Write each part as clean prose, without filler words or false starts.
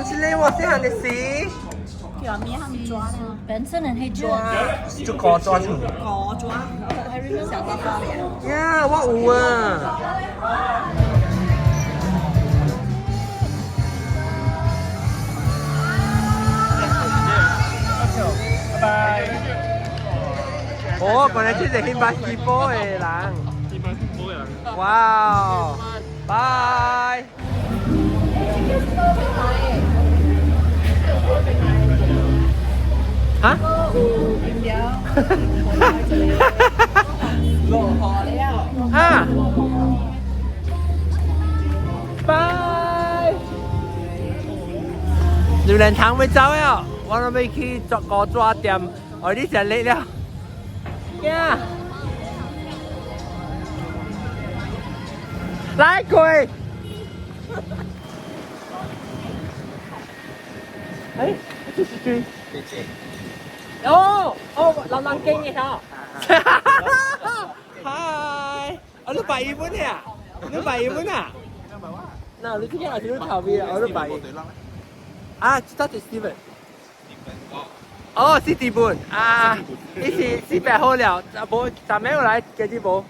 是咧，我細漢的時。叫阿咩他們抓呢？Benson and Hedges。抓，就高抓住。高抓。呀，我有啊。拜拜。哦，原來這是興巴西波的人。興巴西波的人。哇，拜。哈？落雨了。哈？拜。榴蓮糖要走了，我準備去做高抓店，哦，你食力了。呀！來過。哎，這是誰？姐姐。哦哦，老人經嘅嗬。嗨，哦，你白日本呀？你白日本啊？那你今日是你頭尾啊？我你白。啊，這是 Steven。哦，是日本啊，你是400好了，啊無，咱們又來記得無？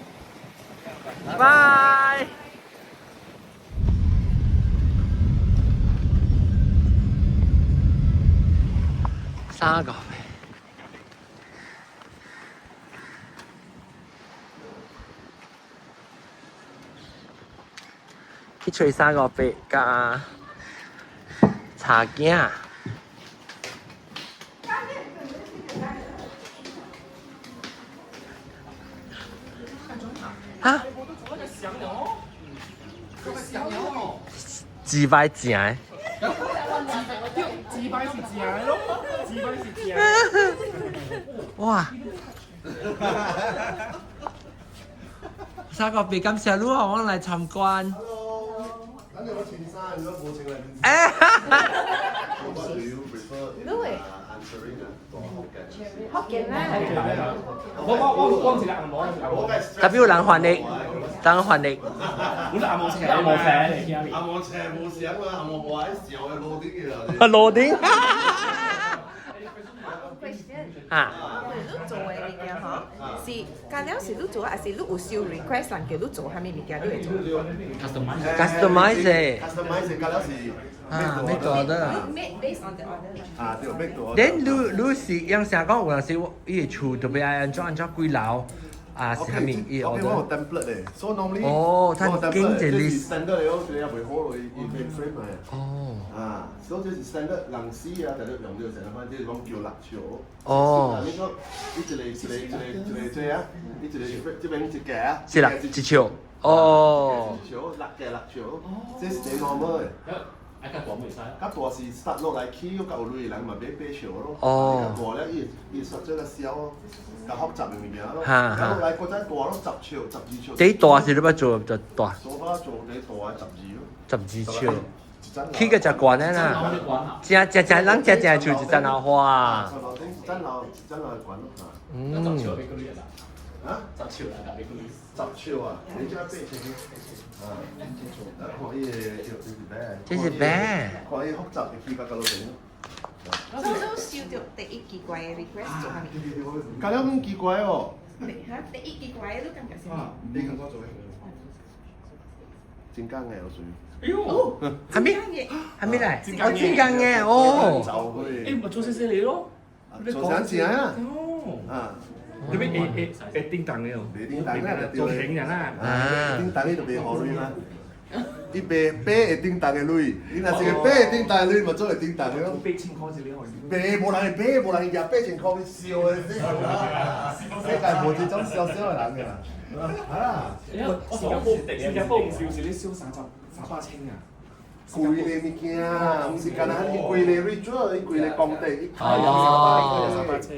拜。三個。去揣三個八加茶囝。哈？自擺正的。自擺是正的咯，自擺是正的。哇！三個別感謝你，我來參觀。咱哋我穿衫，如果冇穿嚟。哎！福建啦。我唔是紅毛，特別有人還你，人還你。我是紅毛車，紅毛車嚟聽。紅毛車冇聲啊，紅毛話喺笑嘅路頂嘅。路頂。啊！你做的物件吼，是干了是你做，還是你有收 request 人叫你做啥物物件，你會做？Customize。 Customize，干了是。啊，make order。 Make based on the order。啊，對，make order。 Then 你你是用啥講？有陣時我伊個厝特別愛按怎按怎幾樓啊？是啥物？伊 order。我有 template 咧，所以 normally。哦，它經濟 list。 standard 嚟，我覺得也袂好落，伊伊 frame 嚟。哦。啊，所以這是 standard 人死啊，就用到成日反正講叫六條。哦。你講，你一個一個一個一個這啊，你一個這邊一格啊。是啦，一條。哦。一條六格六條，這是最 normal 的。啊，較大袂使。較大是塞落來起，較有鐳的人嘛買八條咯。哦。較大了，伊伊煞做較小咯，較複雜的物件咯。哈哈。落來閣再大咯，10尺、12尺。第大是你捌做就大。做法做第大的12咯。 12尺。起個真懸的啦，正正正人正正樹一層樓花。一層樓一層樓懸咯。嗯。啊？十尺啊，十尺啊，你這8尺。啊，啊看伊個，這是白。這是白。看伊複雜的起到到落頂。所以你收到第一奇怪的 request 做啥物？感覺很奇怪哦。哈，第一奇怪的你感覺啥物？你感覺做的？真港的有水。哎呦，還沒，還沒來，哦，真港的哦。哎，咪做細細嚟咯。做啥錢啊？哦。啊。你咪會會會叮當的哦，袂叮當啊，做輕人啊。啊，叮當你就袂予鐳啦。伊賣八會叮當的鐳，你若是個八會叮當的鐳，嘛做會叮當的咯。 8000塊一個。賣無人會買，無人會舉8000塊去燒的，世界無這種燒燒的人㗎啦。啊！新加坡唔燒是咧燒300千啊。貴的物件，毋是干焦伊規个 ritual，伊規个工地，伊開300千。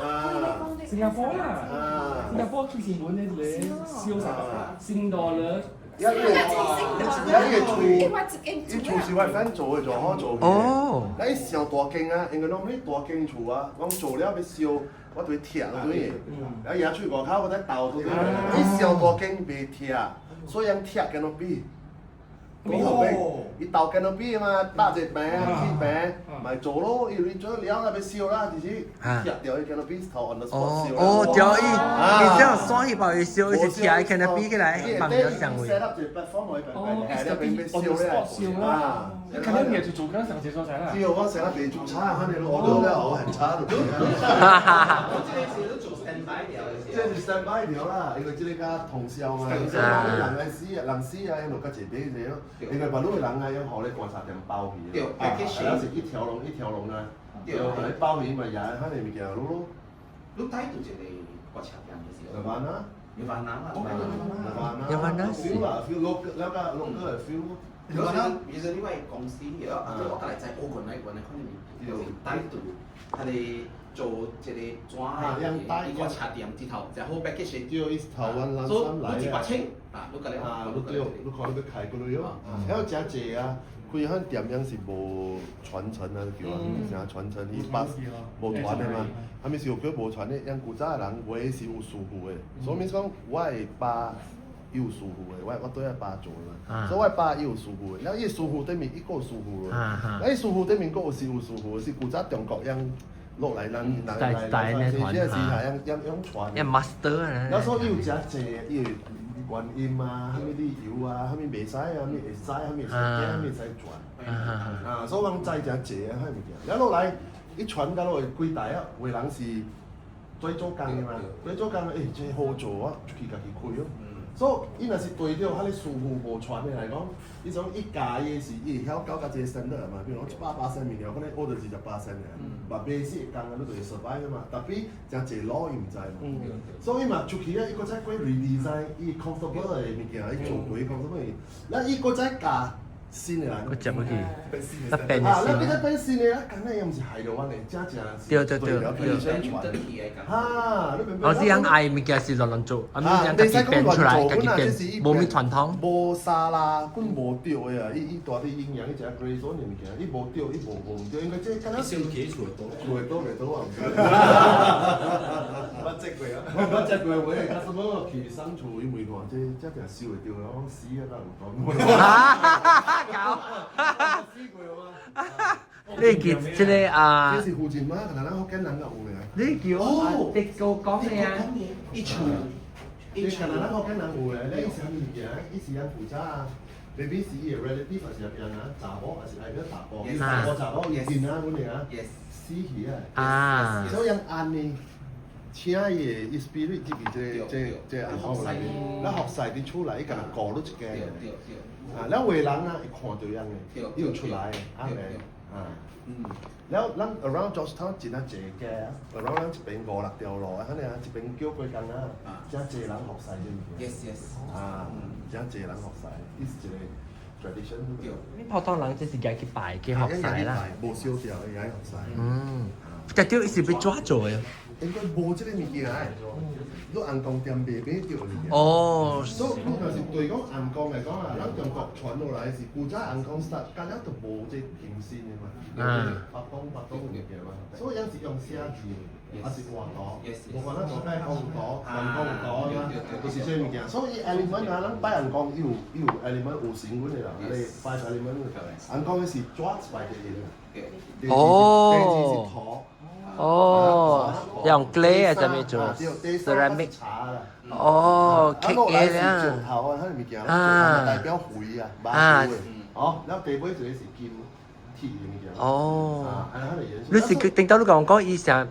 啊！新加坡啦，新加坡之前本咧咧燒300新 dollar。一個一個厝，伊厝是我反做的，就好做。哦。那伊上大間啊，因為攏咧大間厝啊，講做了欲燒，我就會拆對。啊，野喙外口我再鬥對。伊上大間袂拆，所以人拆敢若比。講後尾，伊鬥 canopy 嘛，搭一棚、鐵棚，咪做咯。伊做了啦，欲燒啦，就是拆掉伊 canopy 頭 on the spot 燒。哦，對，伊伊這樣刷去包伊燒，伊是拆 canopy 起來放咗上位。 set up 一個 platform 去哦，係咧，俾燒咧。啊！你肯定也是做緊上廁所仔啦。只有我成日袂做差，反正我都咧我很差。哈哈哈！這個是都做 stand by 了。這是 stand by 了啦，因為這個較通宵嘛，人來死啊，人死啊，因為較濟買者咯。因為別路的人啊，用予咧棺材店包去。對，啊，是一條龍一條龍啊。對，予你包去嘛，也遐爾物件咯。你帶到一個國車店就是。台灣啊。有萬南啊。台灣啊。有萬南是。 feel 啦，feel local，了個 local 的 feel。有時其實你話公司啊，我過來知，哦，原來原來可能就是帶到，他哋做一個紙的，一個車店之頭，就好 package。對，伊台灣人三來一百千啊，你過來。啊，你對，你看你欲開幾鐳哦？還有誠濟啊，開漢店樣是無傳承啊，叫啊，啥傳承？伊把無傳的嘛。啥物是有叫無傳的？像古早的人話是有師傅的，所以講我的爸伊有師傅的，我對我爸做的嘛，所以我爸伊有師傅的，然後伊師傅頂面伊閣有師傅咯，啊伊師傅頂面閣有是有師傅，是古早中國樣落來人人來來，是這是係樣樣樣傳。樣 master 啊。然後所以伊有誠濟，伊的原因啊，啥物理由啊，啥物袂使啊，啥物會使，啥物會使行，啥物會使傳。啊，所以阮知誠濟啊，彼物件。了落來，伊傳到落來幾代啊，有的人是做做工的嘛，做做工的，欸，這好做啊，出去家己開咯。所以伊若是對著彼个師傅無傳的來講，伊種伊教伊的是伊會曉搞到這個 standard 嘛，比如講100%物件，可能學著20%爾，嘛袂死會工啊，你就會失敗嘛。特別誠濟路伊毋知嘛，所以嘛出去啊，伊閣再過 redesign 伊 comfortable 的物件，伊做過 comfortable，咱伊閣再教新的人。閣接落去，那變啊，咱變變新的，啊，敢若伊毋是害著阮的，真正是對對對對。哈，你明白？我是講愛物件是亂亂做，啊，物件家己變出來，家己變，無咩傳統。無沙拉，阮無對的啊！伊伊蹛佇營養，伊食 grey zone 的物件，伊無對，伊無無毋對，因為這敢若是。燒起厝會倒，厝會倒袂倒啊？捌食過啊？我捌食過，話，假使我去送厝，伊問看，這這定燒會著，我講死啊，哪有講？搞，你記這個啊？這是附近嗎？可能咱福建人較有咧。你叫哦，迪哥講的啊。一厝，你可能咱福建人有咧，你是啥物件？伊是按古早啊，maybe 是伊的 relative 還是啥物啊？查某還是愛變查甫？查某查某伊囡仔阮的啊，死去啊。啊。所以按呢，請伊的伊 spirit 入去這個這這個紅內面，咱服侍佇厝內，伊敢若顧你一家。啊，了有的人啊會看著樣的，伊有出來的，啊袂，啊。了，咱 around Georgetown 真啊濟家，around 咱這邊五六條路啊，按呢啊，這邊叫幾工啊，真濟人服侍這物件。 Yes yes。啊，真濟人服侍，伊是一個 tradition。對。普通人這是家去拜去服侍啦。無燒掉，伊愛服侍。嗯，但對伊是欲怎做的？應該無這個物件的，你尪公店賣買著物件。哦。所以你若是對講尪公來講啊，咱中國傳落來是古早尪公殺，甲了就無這金身的嘛，白講白講物件嘛，所以咱是用寫字，還是畫圖，無管咱做咩講有圖，人講有圖啊，就是這物件。所以 element 啊，咱拜尪公伊有伊有 element 有神阮的啦，你拜 element，尪公的是紙拜的人。哦。第二是土。哦，用 clay 啊，啥物做？ceramic。哦，啊，落來是石頭啊，彼個物件，石頭代表肥啊，馬的。哦，然後第尾一個是金鐵的物件。哦。啊，你是頂到你講講伊啥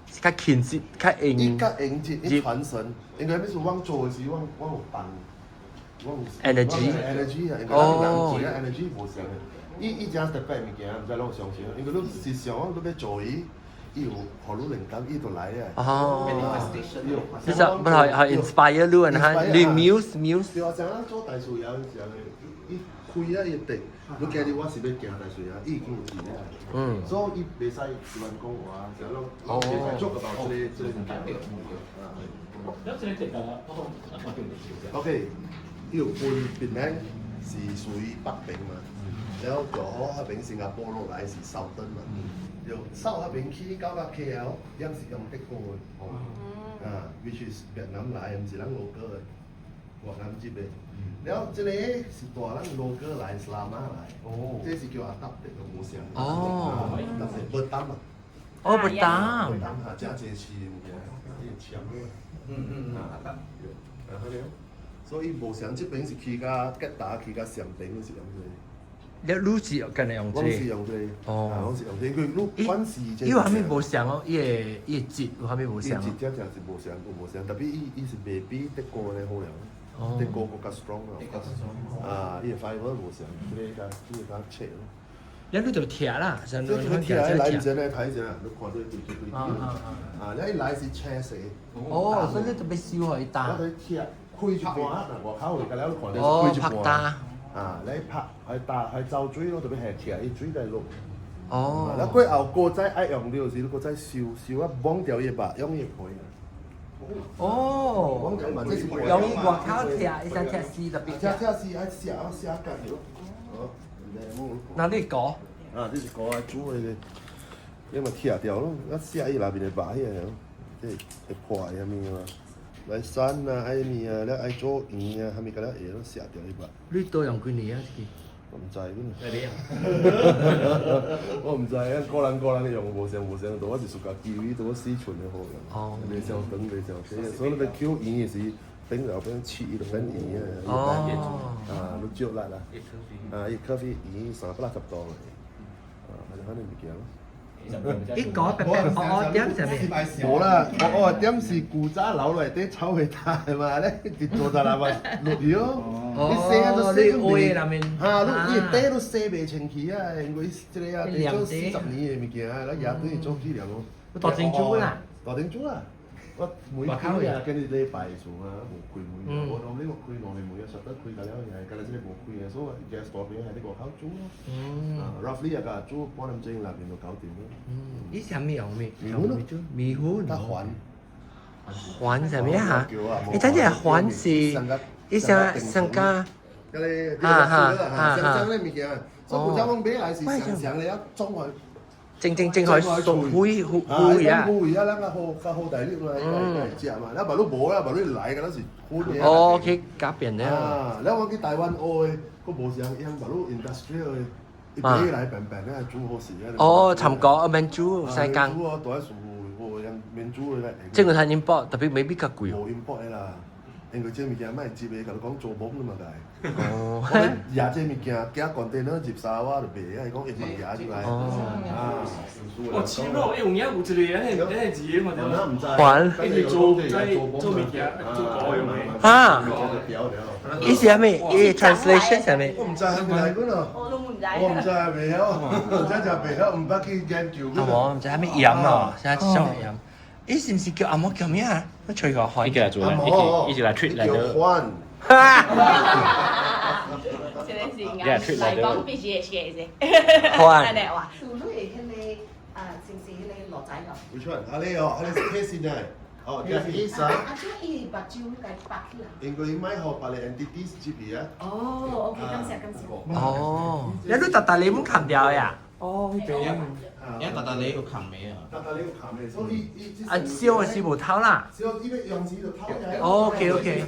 是較輕質、較硬。伊較硬質，伊傳神。因為彼時阮做的時，阮阮有放，阮有 energy。 energy 啊，因為咱人做啊 energy 無相的。伊伊誠特別物件，毋知攏有相信。因為你時常你欲做伊。伊有予你靈感，伊就來啊。哦，其實不係係 inspire 你啊，你 muse muse。對啊，像咱做大樹爺時陣，伊開啊伊地，你今日我是欲行大樹爺，伊已經有錢啊。所以伊袂使亂講話，就攏袂使做到這個這個物件。有這個地啊，我我叫你 OK，伊有分檳城是屬於北邊嘛，然後就好彼邊新加坡落來是 Southern 嘛。就掃彼邊去到甲 KL，樣是用德國的，啊，which is 越南來，毋是咱外國的。越南入的。了，這個是大人羅哥來，是拉馬來，這是叫阿達的，無相。但是不擔啊。哦，不擔。不擔哈，真濟市的物件，伊簽的。阿達。啊，好了。所以無相這邊是起甲吉打，起甲上邊是用這個。你你是敢若用這個？我是用這個。我是用這個，因為你管是這個。伊有啥物無相哦？伊個質有啥物無相？伊質真正是無相，有無相，特別伊是袂比德國的好了。德國閣較 strong 咯。啊，伊個 fiber 無相，這個較切咯。你就拆啦，這個拆來以前咧睇者，你看這規規規。啊，你一來是車死。哦，所以你特別燒予伊焦。我佇拆開一半，外口有個了，你看這開一半。啊，你拍還打還走水咯，特別係拆伊水來落。那過後閣再愛用著時，你閣再燒燒啊，摸掉伊肉，用伊皮。哦，用伊外口拆，伊先拆絲特別。拆拆絲愛寫寫家己咯。哦，那你講？啊，這是鍋啊，煮的，因為拆掉咯，啊寫伊內面的肉彼個哦，這會破的啥物嘛，來瘦啊，愛物啊，了愛做圓啊，啥物甲了會攏寫掉伊肉。你多用幾年啊？這個？我毋知阮。我毋知，個人個人用無相無相，我是屬家己，拄死存的好用。袂傷長，袂傷細，所以你要抾圓的時，頂後邊切伊就變圓啊。啊，你少力啦。啊，伊咖啡圓360度的。啊，就反正物件咯。伊講白白黑黑點啥物？無啦，黑黑點是古早留落來佇草會大的嘛咧，佇做在那嘛落去咯。你洗啊都洗袂，哈，你伊底都洗袂清氣啊，因為這個啊，佇做40年的物件，咱也等於做紀念咯。大珍珠啦，大珍珠啦，我每開啊，今日禮拜厝啊，無開門，我當你我開兩個門啊，實得開到了，係今日這個無開啊，所以我 gas 大邊係佇外口煮咯。roughly 啊，共煮半點鐘內面就搞掂咯。伊啥物用咩？麵粉咯，麵粉。得環。環啥物啊？你等陣環是，伊啥上加？嗰個，哈哈哈！上上咧物件，所以古早我買來是上上咧，裝開。正正正開熟灰灰灰啊！灰啊，咱較好較好大粒嘛，會食嘛。咱無你無啦，無你來，敢若是粉的。哦，去改變了。啊，了我去台灣學的，閣無相用，無你 industrial 的，伊買來平平咧煮好食啊。哦，參果免煮，使工。煮啊，大數學用免煮的來。這個睇 import，特別未必較貴。無 import 的啦，因為這物件莫入的，共你講做懵了嘛，該。哦。我掠這物件，寄 container 入沙瓦就賣啊，伊講會放掠入來。啊。哦，切肉，有影有一個安尼安尼字嘛對。我毋知。還。伊是做在做物件，做糕用的。啊。伊是啥物？伊 translation 啥物？我毋知啥物來阮哦。我都毋知。我毋知，袂曉，真正袂曉，毋捌去研究。阿無，毋知啥物鹽哦，啥啥鹽？伊是毋是叫阿摩叫咩啊？我吹個環。一個來做來，一起來 treat 來的。環。哈！這個是啱，來講必須會寫的。環。安尼話。做你會彼個啊，是毋是彼個羅仔咯？有出，啊你哦，啊你是睇先的，哦，這是醫生。啊，這伊目睭該白起來。因為伊莫予別个 entities 入去啊。哦，OK，感謝感謝。哦，你你逐逐你攏砍掉呀？哦，彼邊。因為逐逐你有砍的啊。逐逐你有砍的，所以伊伊。啊，燒的是無透啦。燒伊欲用時就透起來。 OK，OK。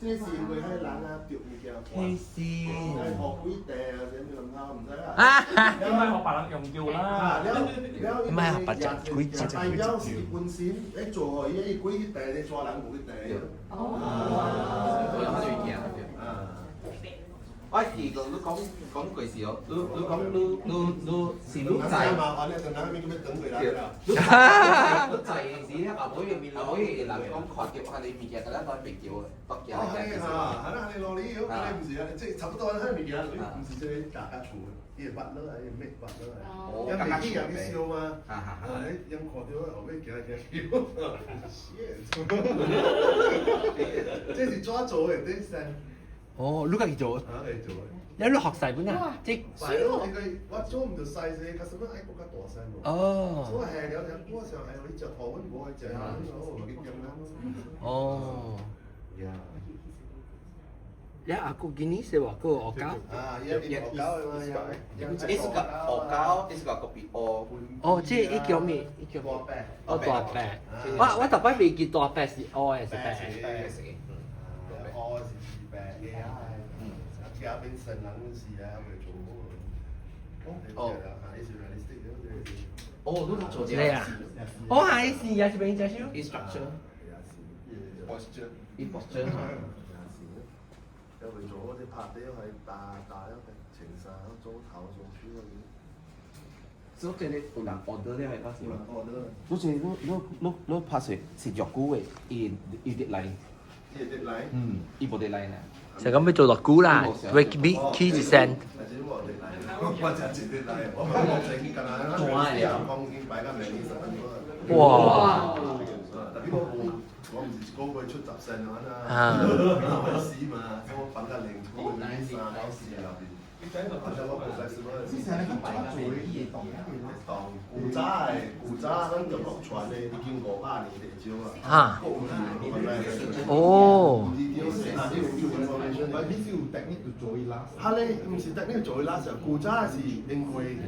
這是因為彼人啊，著物件。其實。愛予幾塊啊，啥物攏頭毋知啦。啊哈！你莫予別人用著啦。了了，莫予別人幾隻代表是本身咧做予伊，伊幾去地咧抓人無去地。哦。啊。我記講你講講過時哦，你講你是你知。麻煩你，等下面要等過來啦。你知時咧，後尾後尾人講看著彼個物件，甲咱當白叫，白叫。哦，嘿哈，啊那係羅里，嗰個毋是啊，這差不多彼個物件，毋是這個大家厝的，伊會捌落來，伊會滅捌落來。哦，因為伊人去燒嘛，啊你用看著後尾行行去，這是怎做的？這是。哦，你家己做？啊，會做。你你學細本啊？這。因為我做毋著細細，較什麼愛閣較大細無。哦。所以下了聽我想，哎呦，你食塗阮無愛食，我嘛去點啦。哦。你阿姑今年是話個學膠？啊，伊學膠的嘛，伊是個學膠，伊是個個別學。哦，這伊叫咩？伊叫大白。哦，大白。我逐擺袂記大白是黑還是白？白。黑 AI，加變成人時啊，未做好。哦，啊，伊是 realistic 的，哦，你做這個啊？哦，係是也是變隻手。 structure。 posture。伊 posture。要未做好，這拍底係打打了穿衫做頭做手嗰啲。所以這個有人 order 了的，有人 order。你這你你你你拍攝是偌久的？伊伊得來。伊得來。嗯，伊無得來呢。就咁要做落久啦，會比起一先。我真係得來，我我整緊啊，講已經擺到明年10分鐘。哇！特別我無，我唔是一個月出10仙啊，啊，死嘛，所以我放較靈活，3到4內邊。啊，就我無 flexible。之前你講做當古早的古早，咱中國傳的已經500年的少啊。哈。哦。你是有 technique 做伊 last？他咧毋是 technique 做伊 last，古早是因為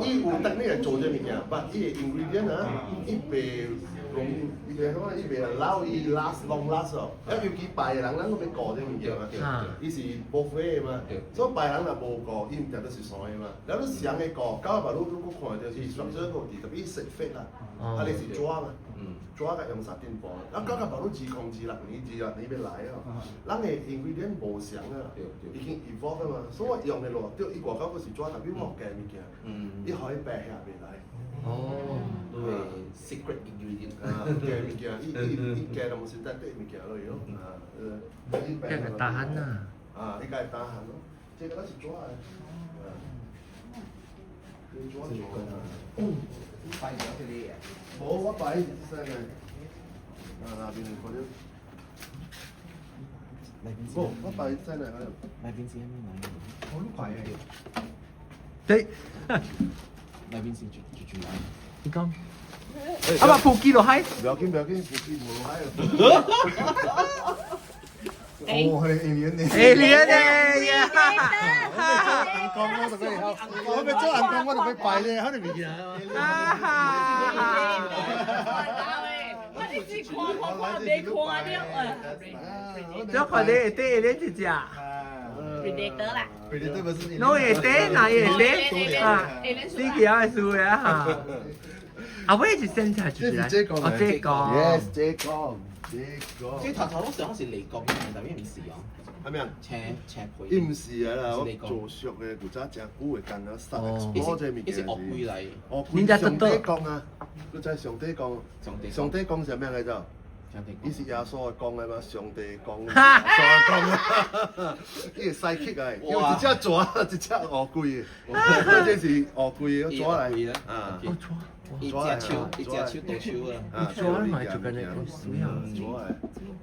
伊有 technique 做這物件，但伊的 ingredient 啊，伊袂容伊個講伊袂老伊 last long last 哦。啊，尤其拜的人，咱閣欲顧這物件嘛，伊是 buffet 的嘛，所以拜人若無顧，伊毋定都是生的嘛。了你上的顧，到尾你閣看著是 structure 閣有佇，特別伊食法啦，啊你是紙嘛，紙佮用沙丁布，啊到尾你2026年、26年欲來哦，咱的 ingredient 無相啊，已經 evolve 嘛，所以我用的落對伊外口閣是紙，特別我有加物件，伊予伊白遐袂來。哦，對，secret ingredient。啊，加物件，伊伊伊加攏是帶對物件落去咯，啊，這個 tahan 啊。啊，伊家 tahan 咯，這個攏是紙的。這紙做的。擺咗這裡。無，我擺是啥個？啊，那邊有看到。無，我擺在哪個？那邊是啥物來？我都擺的。對。那邊是最最最來。你講。啊嘛，普吉落海。不要緊，不要緊，普吉無落海。哦，係 alien 呢？alien 呢？阿公我就要，我欲做阿公我就欲拜咧，彼个物件。我一直看看看，袂看著啊。這看你會得 alien 一隻。 Predator 啦。 Predator 不是。攏會得，哪會得？啊，死橋的事啊哈。啊，尾是生菜就是來。哦，這個。 Yes，這個，這個。這頭頭攏想是嚟講，但係毋是哦。係咩啊？青青皮。伊毋是啊啦，我做熟的古早誠久的工啊，explore 這物件伊是惡鬼來。惡鬼上帝講啊，你知上帝講，上帝講是啥物來著？伊是耶穌的講的嘛？上帝講，上帝講啊！伊會使起來，因為一隻蛇，一隻烏龜，這是烏龜，蛇來啊！一隻手，一隻手多手啊！蛇嘛做緊嘅水啊！蛇來，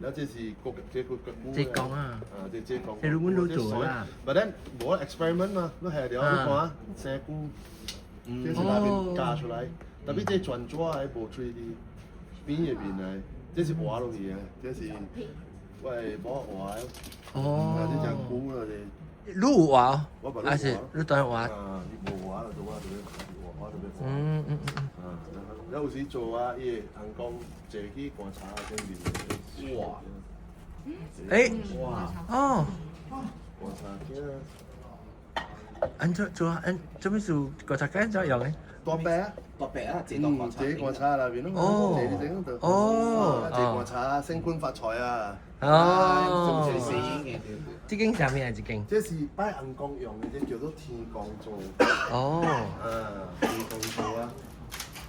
了這是國這個國這講啊！啊，這這講。這阮都做啦。 But then 無 experiment 嘛，你下條你看，生菇，這是內面加出來，特別這全紙的無 3D 邊的面來。這是活落去的，這是我的某活的。哦。啊，這真久了這。你有活？還是你當活？啊，伊無活了，就我就欲活，我就欲活。啊，了有時做啊，伊會通講坐去棺材頂面。哇！欸！哇！哦。棺材頂啊。按怎做啊？按做咩事？棺材蓋怎用的？大伯啊，大伯啊，坐到棺材。坐棺材內面咯。哦。坐佇頂度。哦。坐棺材，升官發財啊！哦。死嘅。這間啥物啊？這間？這是拜尪公用的，這叫做天公座。哦。啊，天公座啊。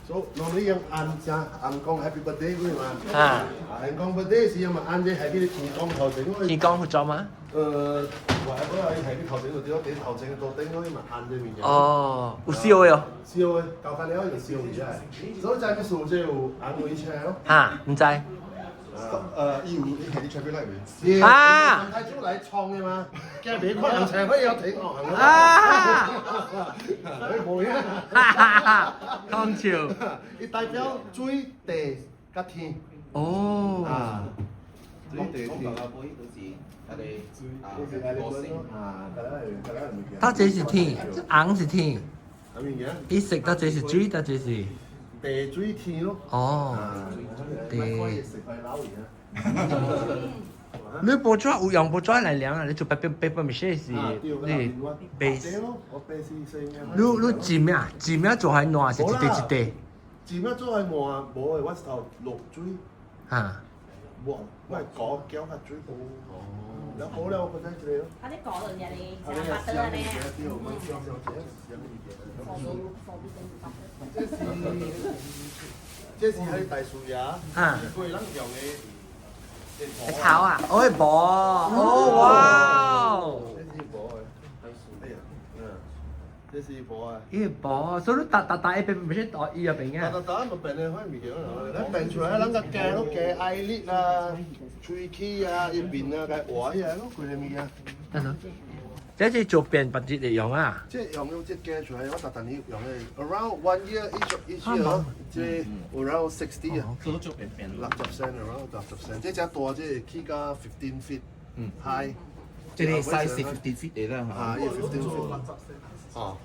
所以，攏你用按正尪公 Happy Birthday 嗰嘛？啊。尪公 birthday 時用嘛按這喺啲天公頭前。天公有做嗎？我還不伊喺啲頭前就對，佇頭前桌頂嗰嘛按這物件。哦，有燒的哦。燒的，交翻了就燒起來。所以知你數這有紅圍車咯。哈，毋知。伊有伊係啲 traffic light 未？啊！太祖來創的嘛，驚袂看人車會要停哦。啊！哎，無影。哈哈哈！講笑。伊代表水、地、佮天。哦。啊。水地天。啊，到這是天，紅是天。啥物件？伊色到這是水，到這是。地水天咯。哦。地。你報紙有用報紙來量啊？你做 paper mache 是你 base？我 base 是你字咩啊？字咩做係爛是一塊一塊？字咩做係爛？無的，我是頭落水。嚇！我我係講攪下水。哦。然後好了，我覺得這個。啊，你講就係你，啊，你食巴得呢？對，我小小這小物件。這是這是喺大樹爺，過人用的。頭啊！哦，無，哦哇！這是無的，哎呀，嗯，這是無的。伊無，所以你打打打一邊唔是打伊入邊啊？打打打咪變的款物件啦，咱變出來，咱個加攏加 eyelid 啦、喙齒啊、伊面啊，共畫起來攏規個物件。等等，這是做變別節嚟用啊？這用用這加出來，我逐逐年用的，around one year each year，這 around 60 啊。做做變變。60 cent around 60 cent，這隻大這起到 15 feet high。這個 size 是 15 feet 的啦。啊，伊 15 feet。哦，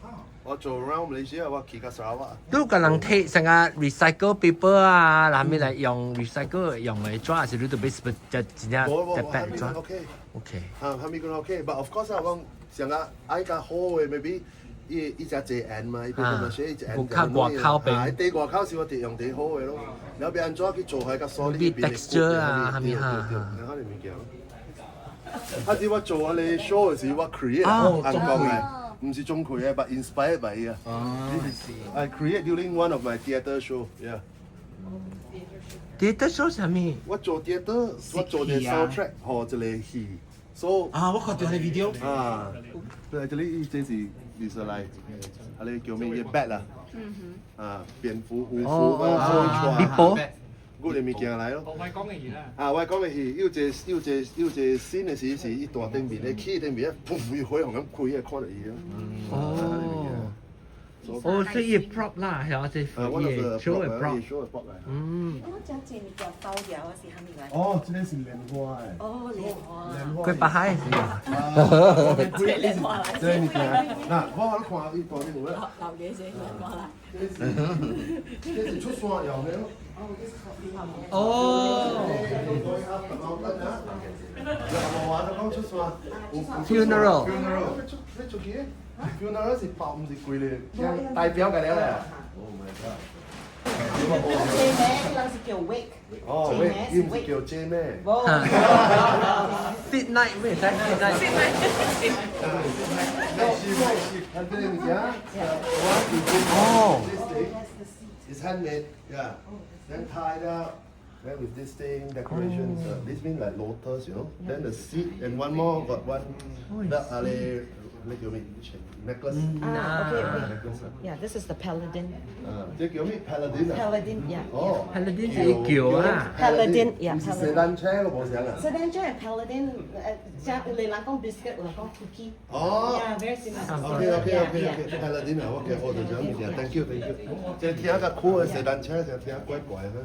我做 around Malaysia，我去到砂拉越。你共人提成個 recycle paper 啊，然後來用 recycle 用的紙，還是你都欲就真正特別紙？OK。 OK。啊，蝦米講 OK，but of course 啊，我上個愛較好的 maybe。伊伊只濟緣嘛，伊變做寫伊一緣。較外口邊。啊，底外口是我佇用佇好的咯，然後欲按怎去做開較疏啲 texture 啊，蝦米哈。然後啲物件。啊！是我做啊個 show 的時，我 create 按講的，毋是鍾馗的，but inspired by 伊啊。I create during one of my theatre show, yeah. Theatre show 啥物？我做 theatre，我做個 soundtrack，予一个戲。So 啊，我看著彼個 video。啊，對，這裡這是就是來，啊，你叫咩？bat 啦。啊，蝙蝠、虎符啊，你播。古的物件來咯。我講嘅戲啦。啊，我講的戲，有一個有一個有一個新的時是伊大頂面咧，起頂面，噗，伊火紅咁開，看著伊咯。哦。哦，所以伊 prop 啦，係啊，這伊 show 的 prop。 show 的 prop 來。嗯。我講這物件包條啊是蝦米來？哦，這個是蓮花的。哦，蓮花。佢白海是。這蓮花來。這個物件，嗱，我看伊大頂有咧。留嘢先，蓮花來。這是這是出山用的咯。哦。 Funeral。你出去？Funeral 是包，毋是規個，代表個了啦。Oh my god！這名人是叫 wake。哦，wake，伊毋是叫這咩？無。 Sit night 咩？使 sit night。哦。 It's handmade, yeah. Then tied up, then with this thing, decorations. This means like lotus, you know. Then the seat and one more got one. The ale, 你叫咩？Necklace. Ah, okay, okay. Necklace. Yeah, this is the paladin. 啊，這叫咩？Paladin 啊。 Paladin, yeah. 哦。 Paladin 是橋啊。 Paladin, yeah. 毋是 sedan chair 都無相啊。 Sedan chair and paladin，像有的人講 biscuit，有人講 cookie。哦。 Yeah, very similar. OK Paladin 啊，我記學到這物件，Thank you thank you。這聽較酷的 sedan chair 就聽怪怪哈。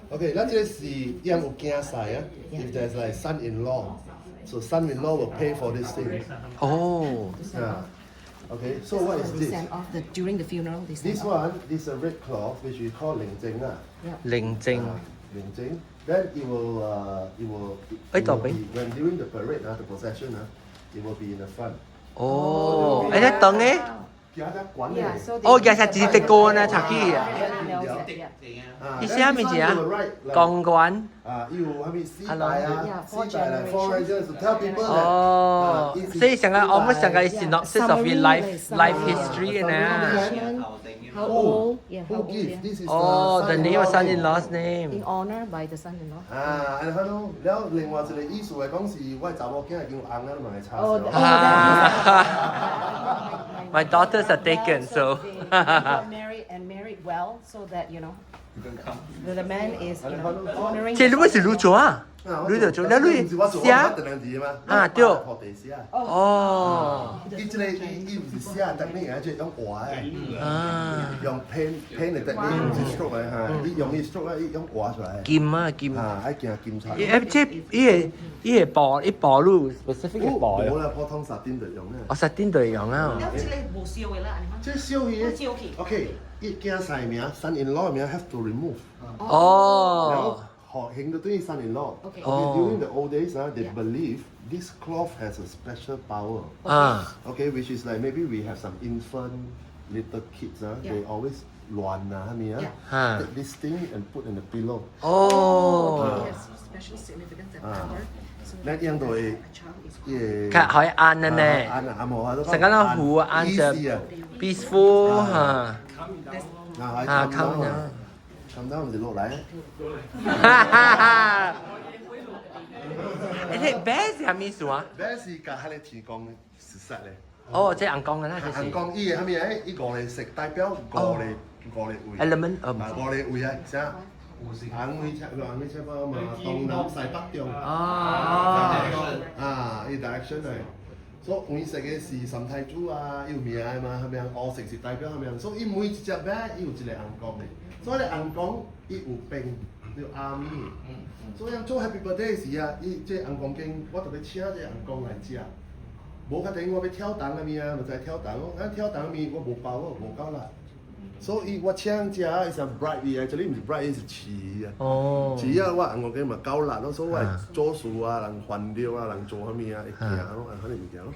OK，咱這個是伊有囝婿啊，if there's like son-in-law。So son-in-law will pay for this thing. 哦。 Yeah. Okay, so what is They this? send off the during the funeral. They send This off. one is a red cloth which we call 靈證啊。靈證。靈證。Then it will 哎，大餅。 when during the parade 啊，the procession 啊，it will be in the front. 哦，哎，你等咧。哦，其實是一個呢，讀起啊。伊寫物字啊？公關。啊，伊有啥物四代啊？四代來 four generations to tell people that。哦，所以上個我們上個 synopsis of your life history 呢。 How old? Yeah, how Who old? give? This is Oh, the name of son-in-law's In name. honor by the son-in-law. 啊，按呢款咯。了另外一個意思來講是，我查某囝已經有翁啊，嘛會插哦手。啊 My daughters are taken, so. Got married and married well, so that the man is honoring. 這你們是汝做啊？你就做，那你寫？啊對。哦。伊這個伊伊毋是寫 technique 啊，這用畫的。啊。用 paint paint 的 technique，毋是 stroke 的哈。伊用伊 stroke 啊，伊用畫出來。金啊金。啊，愛行金漆。伊這伊個伊個布，伊布汝 specific 的布。無啦，普通 satin 就用啦。哦，satin 就用啊。這個無燒的啦，這燒去。燒去。 OK，伊囝婿名，son-in-law 名 have to remove。哦。學興到對 son-in-law. Okay. Oh. During the old days, they believe this cloth has a special power. 啊 Okay, which is like maybe we have some infant little kids, they always 亂啊，係咪啊 Ah. Take this thing and put in the pillow. 哦， Yes, special significance and power. So 咱樣都會 a child is 較可以安的呢，安啊，啱好啊，成個那湖安着 peaceful 嚇，啊，啊 calm down ，calm down 唔是落來。哈哈哈！欸，這白是啥物意思啊？白是共彼个天公熟識咧。哦，這尪公的啦，這是尪公伊的啥物誒？伊五個色代表五個位。 element 哦，啊，五個位啊，啥？紅米車，紅米車包嘛，東南西北中。哦，啊，伊 direction 嚟。所以黃色的是三太子啊，伊有名的嘛，係咪啊？烏色是代表啥物？所以伊每一隻馬伊有一個尪公的，所以咧尪公伊有兵，有 army。所以做 Happy Birthday 時啊，伊這尪公經，我特別請這尪公來食。無確定我欲跳銅啥物啊，就知跳銅咯。啊跳銅物我無包咯，無夠啦。所以我請食，伊是 bribe 伊啊，這裡毋是 bribe，伊是飼伊啊。哦，飼啊，我尪公經嘛夠力咯，所以我會做事啊，人煩惱啊，人做啥物啊，會行咯，按款的物件咯。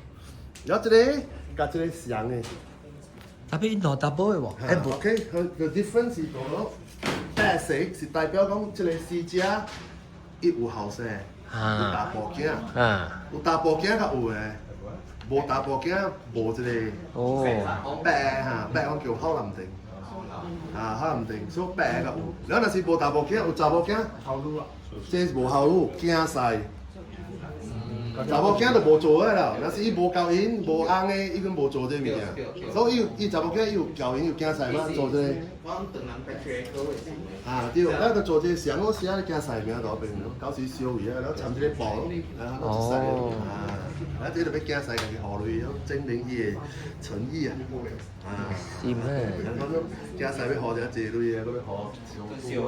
然後這個佮這個相的，特別兩大波的喎，欸無， OK，佢 the difference 是講咯，白色是代表講這個死者伊有後生，有查埔囝，有查埔囝較有的，無查埔囝無這個。哦，白哈，白講叫好南定，啊好南定，所以白較有。然後若是無查埔囝，有查某囝，這是無效率，囝婿。查某囝就無做的啦，若是伊無交因，無翁的，伊根無做這物件。所以伊伊查某囝伊有交因有囝婿嘛，做這個。我講唐人 patriarchal 的時啊對，咱就做這個上，我寫咧囝婿名佇邊咯，到時燒伊啊，然後摻這個布咯，啊，攏一世的。啊，啊，這就欲囝婿家己予鐳，證明伊的誠意啊。啊。是咩？人講講囝婿欲予遮濟鐳啊，閣欲予燒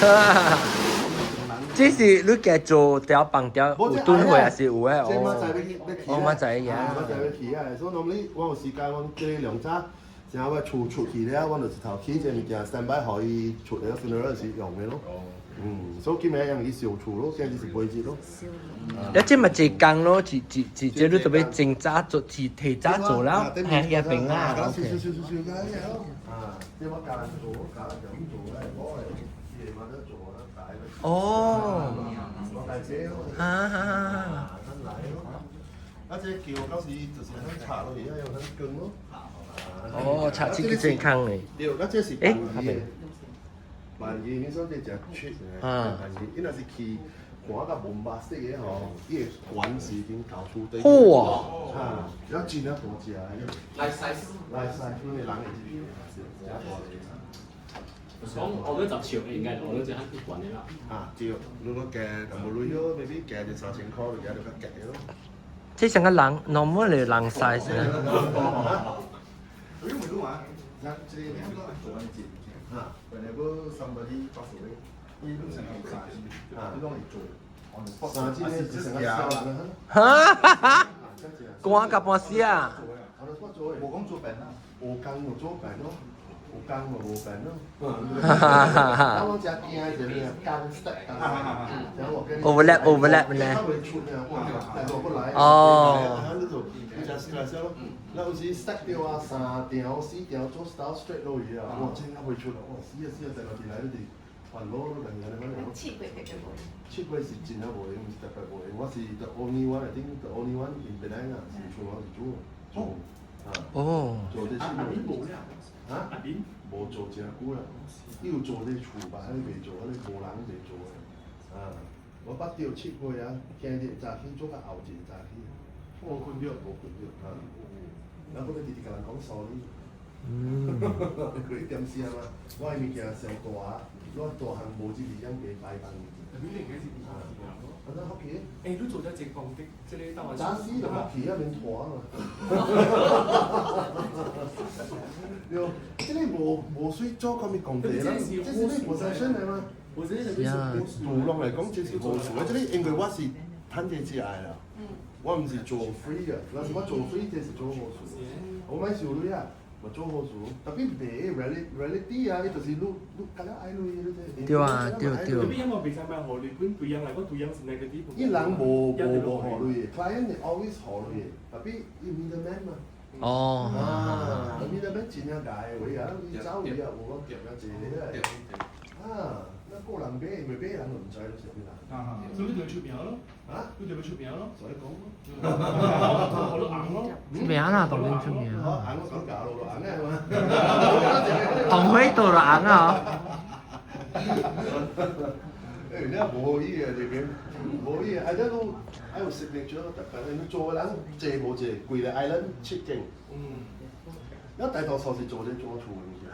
哈，這是你家做條放條有蹲會還是有的這明仔哦？載欲去欲去。哦，明仔載嘅。明仔載欲去啊！所以 normally 我有時間，我這兩早，正我厝出去了，我就一頭起這物件，stand by 予伊出了 funeral 時用的咯。嗯，所以今暝用去燒厝咯，今日是尾日咯。你這咪一工咯，一一一這你特別真早做，是提早做了，係一邊啦。燒燒燒燒燒咯。啊，這我教人做，教人咁做咧，我係夜晚都做啊，大。哦。我大姐咯。啊啊啊！來咯。啊，這橋到時就是響拆落去，啊，用響捲咯。哦，拆這個健康的。對，啊，這是辦魚的。辦魚，你說這誠 cheap 的。啊。辦魚，伊若是去看較文白色的吼，伊的懸是已經到處底。哇！啊，了真啊大隻的。 Life size。 Life size，阮的人會入去，誠大隻。講我都十尺應該，我都只較懸的啦。啊，對，如果加淡薄鐳咯，maybe 加一三千塊就加就較夾咯。這像個人 normal 的人 size 啊。你唔講啊？咱這個做完節，啊，whenever somebody pass away，伊攏成日三支，啊，伊攏會做。三支咧是成個小人啊。哈哈哈！寒到半死啊！無講做病啊，有工就做病咯，有工就無病咯。哈哈哈！我真驚的是咩啊？工 step overlap overlap 咧。哦。你真 stress 咯，那有時 step 掉啊，三條四條做 style straight 落去啊，哇，真係袂出啦，哇，死啊死啊，第六日來你哋煩惱都共安尼款。七月特別無。七月是真啊無閒，毋是特別無閒。我是 the only one，I think the only one in Penang 啊，是像我是做做啊。哦。做這七月。啊？無做誠久啦，伊有做這厝吧，彼袂做，彼無人袂做的。啊，我捌著七月啊，今日早起做到後日早起。無困著，無困著啊！然後閣直直共人講 sorry。嗯。佢點死啊嘛？我的物件上大，我大項無這二點加白放。啊，那福氣。欸，你做咗這功德，這個當早死就福氣啊，免拖啊嘛。對，這個無需做啥物功德啦，這是你 possession 來嘛。杜攏來講，這是好事。這個因為我是趁這只愛啦。我毋是做 free 的，若是我做 free，這是做好事。我莫收鐳啊，嘛做好事，tapi 賣 reality 啊，伊就是你較了愛鐳，你對啊對對。你因為袂使買予鐳，本對人來講對人是 negative。伊人無予鐳的，client 會 always 予鐳的，tapi 伊 middleman 嘛。哦。啊，middleman 真正大的位啊，伊走位啊，無講掂啊濟個。啊，那個人買，袂買人就毋知你是啥物人。啊，所以你就出名咯。啊？你就會出名咯。所以講咯。好多紅咯。出名啦，當然出名。哦，紅我講假咯，紅的嘛。紅火到就紅啊！欸，你無伊個這邊，無伊個，啊，你都愛有 signature，特別你做的人濟無濟，規个 island 七間。了大多數是做咧做厝的物件。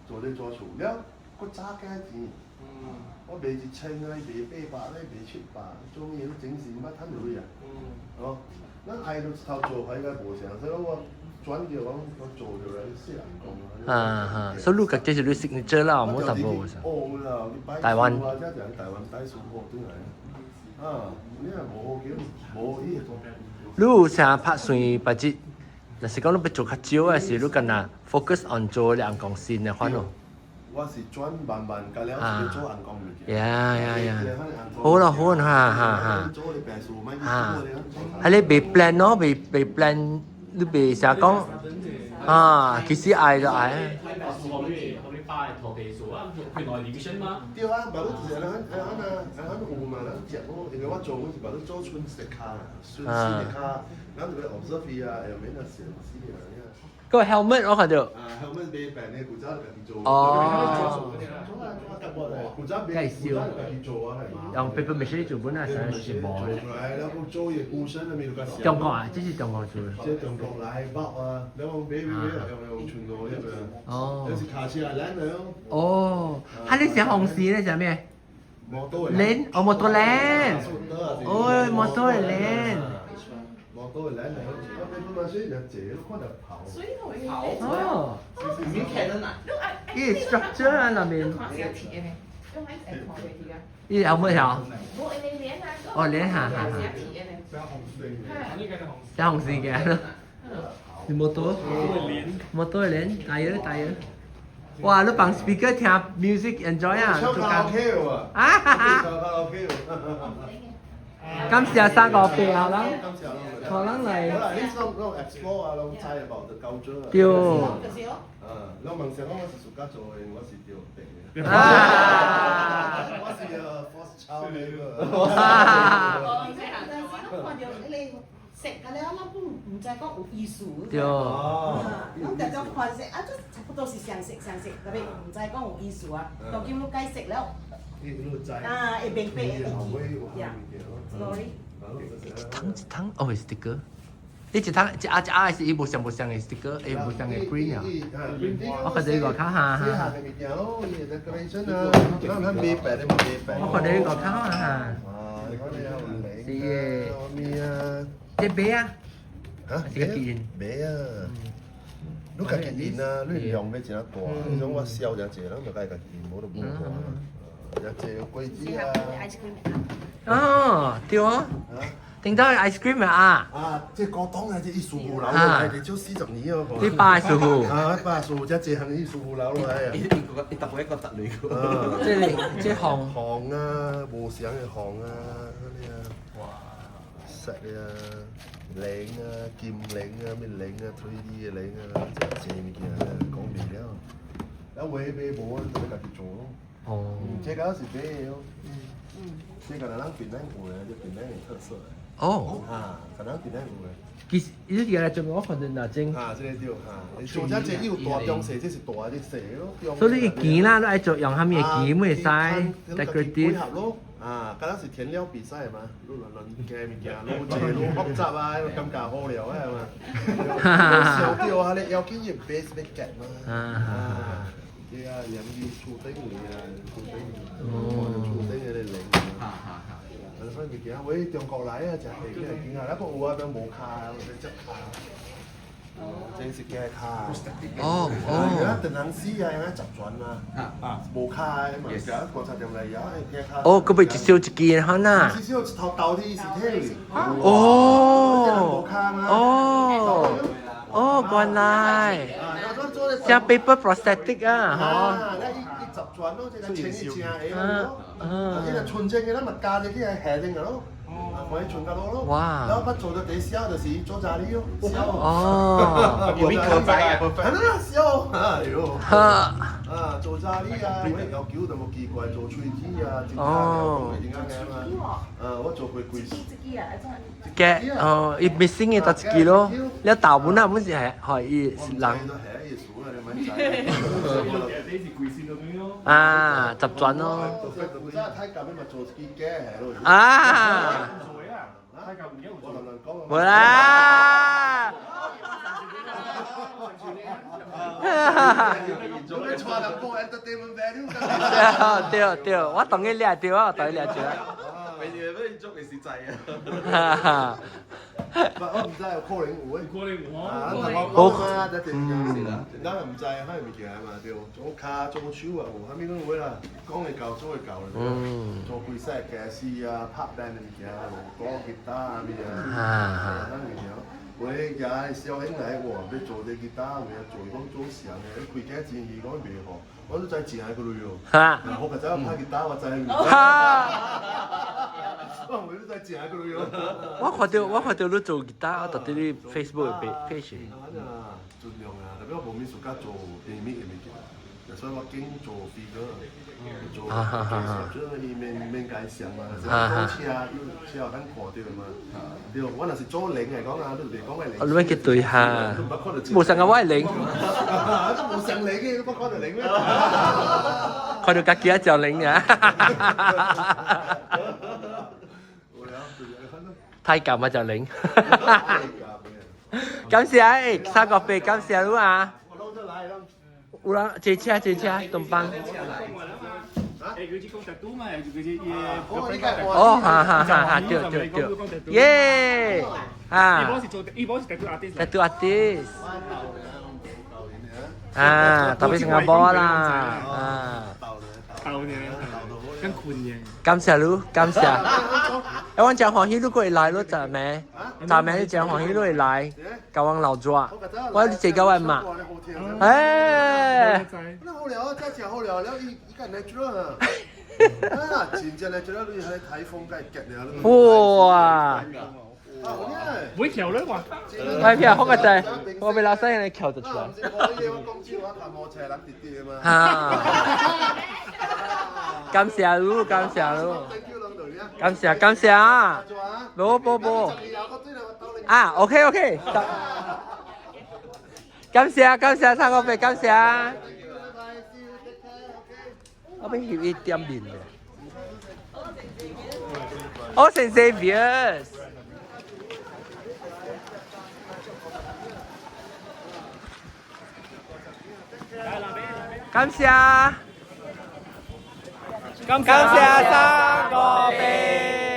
做咧做厝，了閣早幾錢？我賣1000啊，伊賣800，你賣700，做咩都整時毋捌趁鐳啊。哦，咱愛都頭做法應該無啥，所以我轉掉講我做落來細人講。啊哈，所以你家己是你 signature 啦，冇淡薄啥。哦啦，你拜台灣。啊，這就台灣拜師傅轉來。啊，你若無叫無伊。你有啥拍算別日？若是講你欲做較少，還是你干焦 focus on 做兩公司的款咯？我是轉慢慢，甲了是做紅光物件。 Yeah yeah yeah！好啦好啦，哈哈哈。哈，係你袂 plan 咯，袂 plan，你袂成日講啊，其實愛就愛。對啊，嘛你就是按按按啊，按按有嘛，咱食咯，因為我做我是嘛你做春食卡，春絲的卡，咱就要 observe 伊啊，下面啊成死啊。個 helmet 我看到。啊，helmet 買平的，古早就家己做。哦。做啊做啊，古早買，古早就家己做啊。用 paper mache 做本來是無。做出來，然後做伊孤身那邊就較中國啊，這是中國做。這中國來包啊，然後買買買，用用全路那邊。哦。這是卡車來的哦。哦，啊，你是紅線咧，是咩？摩托。輪，哦，摩托輪。哦，摩托輪。摩托輪來，我買不買水，人坐，你看到跑。哦。你看到哪？伊 structure 啊，那邊。伊有乜條？哦，連下下。寫紅線嘅。是摩托。摩托輪，大約大約。哇！你放 speaker 聽 music enjoy 啊！唱卡拉 OK 喎。啊哈哈。唱卡拉 OK 喎。感謝三個朋友啦，可能嚟。好啦，你攏攏 explore 啊，攏知 about the culture 啊。對。啊，攏問上講我是自家做的，我是對的。啊！我是 force child 嚟個。啊！食個了，咱不毋知講有意思。對。哦。攏常常看色，啊，這差不多是相識相識，特別毋知講有意思啊。當今你解釋了，啊，會明白會記。Sorry。一湯一湯，哦，是 sticker。你一湯一盒一盒是伊無相無相的 sticker，伊無相的 print 啊。我看到外口哈哈。物件咯，伊 decoration 啊，咱咱買白的嘛買白。我看到外口啊。啊，你看你有是的。咩啊？這買啊？嚇？是家己印？買啊！你家己印啊，你量欲真大。你講我銷誠濟，咱就愛家己印，無就無大。誠濟果子啊。哦，對哦。頂到 ice cream 啊！啊，這高檔啊，這伊師傅留落來，至少40年哦。你爸師傅。啊，爸師傅，這這項伊師傅留落來啊。伊伊特別一個特類個。這個這紅。紅啊，無相的紅啊，嗰啲啊。哇！色啊，領啊，金領啊，咩領啊，3D 的領啊，真濟物件講袂了。啊，話買無，就欲家己做咯。哦。這個是買的哦。這個咱檳城有的，這檳城的特色。哦。啊，可能檳城有的。其實伊這個做我看到哪種？啊，這個對，哈，做這這有大中細，這是大這細咯。所以你錢啦，你愛做用啥物的錢，會使 decorative。配合咯，啊，敢若是填料比賽嘛，你亂亂加物件，愈濟愈複雜啊，感覺好料的嘛。小掉啊，你要緊伊 base 欲夾嘛。啊，對啊，養魚厝頂位啊，厝頂，厝頂那個靈。哈哈哈。所以物件，喂，中國來啊，誠濟，你會驚啊！那個有啊，邊無跤，有隻跤。這是假跤。哦哦。等人死啊，用來十全啊。啊。無跤的嘛，行觀察點來搖，假跤。哦，閣袂一燒一支哈呐。一燒一頭豆的是體。哦。哦。哦，原來。啊，只 paper prosthetic 啊，嗬。啊，咧伊伊十轉咯，這個穿伊正的咯，啊，這個純正的咱嘛加入去下頂個咯，啊，看伊純較落咯。哇然後捌做到第小就是做查理咯，小。哦。有咩可仔啊？係啦，小，哎呦。哈。啊，做查理啊，我要求就無奇怪，做喙齒啊，真嘛。啊，我做過幾嘅哦，伊 missing 嘅就一支咯，你大本啊本是係係伊是人。啊，習慣咯。啊。無啦。對對，我當你掠對，我當你掠對。啊！我唔知，可能有可能有啊，好，嗯，咱也唔知，啥物件嘛對，做跤做手啊，有啥物攏有啦，講會到做會到啦。嗯。做規勢家私啊，拍 band 的物件，鼓吉他啊物件，啊，啥物件。有的也小兄來哇，欲做這吉他，有影做講做啥的，開價錢伊講袂好，我都知正個類哦。哈。我較早拍吉他，我知。哈。我唔會都知正個類哦。我看到你做吉他，我特佇你 Facebook 的 page。啊，盡量啊，特別我無物事甲做平面的物件，所以我揀做飛哥，做介紹，就是伊免免介紹嘛，做車車予咱看著嘛。對，我若是做零來講啊，你袂講我零。你欲去對下，無上個我的零。都無上零嘅，你捌看著零咩？看著家己仔就零啊！太夾嘛就零。感謝三個八，感謝你啊！有人坐車坐車，東邦。哦，哈哈哈哈，對對對，耶！啊！伊幫是做，伊幫是 tattoo artist。tattoo artist。啊，特別新加坡啦，啊。感謝你，感謝。欸，我真歡喜你過來，你知咩？知咩？你真歡喜你會來，共阮鬧熱。我坐到我媽。欸。那好料，這真好料，了伊伊個 natural 啊。啊，真正 natural，你喺颱風該夾了。哇！會跳咧話。會跳，好個仔，我俾老細人跳得出來。哈。感謝你，感謝你，感謝感謝啊！無無無，啊，OK OK，感謝感謝三個八，感謝。我欲翕伊點面的。哦，Saint Xavier's。感謝。感謝三個八。